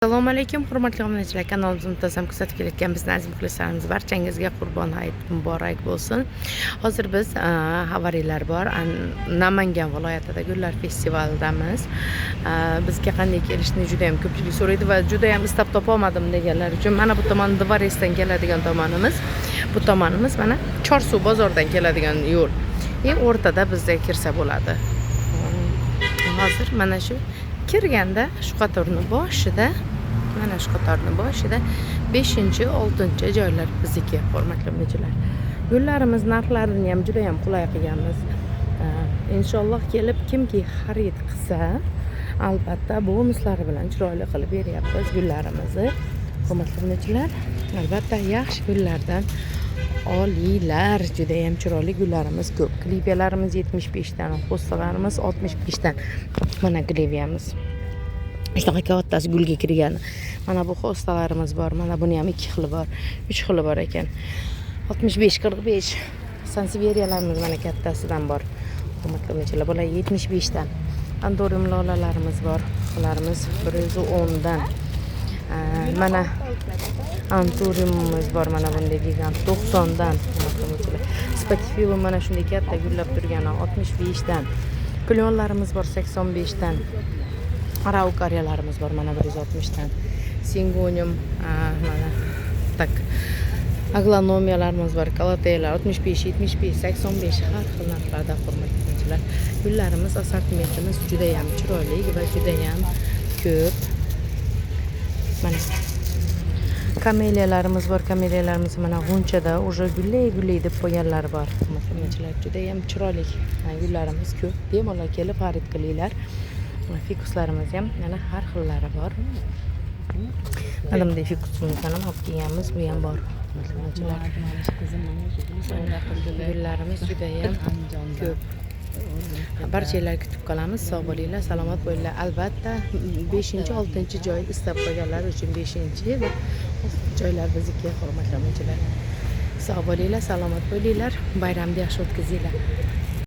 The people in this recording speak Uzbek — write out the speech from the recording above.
Assalomu alaykum, hurmatli obunachilar. Kanalimizni muntazam kuzatib kelayotgan bizni aziz muxlislarimiz, barchangizga Qurbon hayit muborak bo'lsin. Hozir biz xabaringlar bor, Namangan viloyatida gullar festivalidamiz. Bizga qanday kelishni juda ham ko'pchilik so'raydi va juda ham istab topolmadim deganlar uchun mana bu tomon дворец dan keladigan tomonimiz, bu tomonimiz mana Chorsu bozoridan keladigan yo'l. И o'rtada bizga kirsa bo'ladi. Hozir mana shu kirganda shu qatorni boshida, mana shu qatorni boshida beshinchi, oltinchi joylar bizniki, hurmatli obunachilar. Gullarimiz narxlarini ham juda yam qulay qilganmiz. Inshaalloh kelib kimki xarid qilsa, albatta bonuslari bilan chiroyli qilib beryapmiz gullarimizni. Hurmatli obunachilar, albatta yaxshi gullardan olinglar, judayam chiroyli gullarimiz ko'p. Kliviyalarimiz 75dan, hostalarimiz 65dan. Mana kliviyamiz shunaqa kattasi gulga kirgan. Mana bu hostalarimiz bor, mana buni ham ikki xili bor, uch xili bor ekan, 65, 45. Sanseveriyalarimiz mana kattasidan bor, hurmatli obunachilar, bular 75dan. Antorium lolalarimiz bor, ularimiz 110dan. Mana anturiumimiz bor, mana bunday gigant, 90dan, hurmatli obunachilar. Spatifilum mana shunday katta gullab turgani 65dan. Klonlarimiz bor 85dan. Araukariyalarimiz bor mana 160dan. Singonium, mana так aglaonemalarimiz bor, kalateyalar 65, 75, 85, har xil narxlarda, hurmatli obunachilar. Gullarimiz assortimentimiz judayam chiroyli va judayam ko'p. Mana kameliyalarimiz bor, kameliyalarimiz mana g'unchada уже gullay gullay deb qo'yganlari bor, hurmatli obunachilar. Judayam chiroyli gullarimiz ko'p, bemalol kelib xarid qilinglar. Fikuslarimiz ham mana har xillari bor. Mana bunday fikusimizni ham olib kelganmiz, bu ham bor, hurmatli obunachilar. Gullarimiz judayam ko'p. Barchalar kutib qolamiz. Sog' bo'linglar, salomat bo'linglar. Albatta beshinchi, oltinchi joy istab qolganlar uchun beshinchi va oltinchi joylar bizniki, hurmatli obunachilar. Sog' bo'linglar, salomat bo'linglar, bayramni yaxshi o'tkazinglar.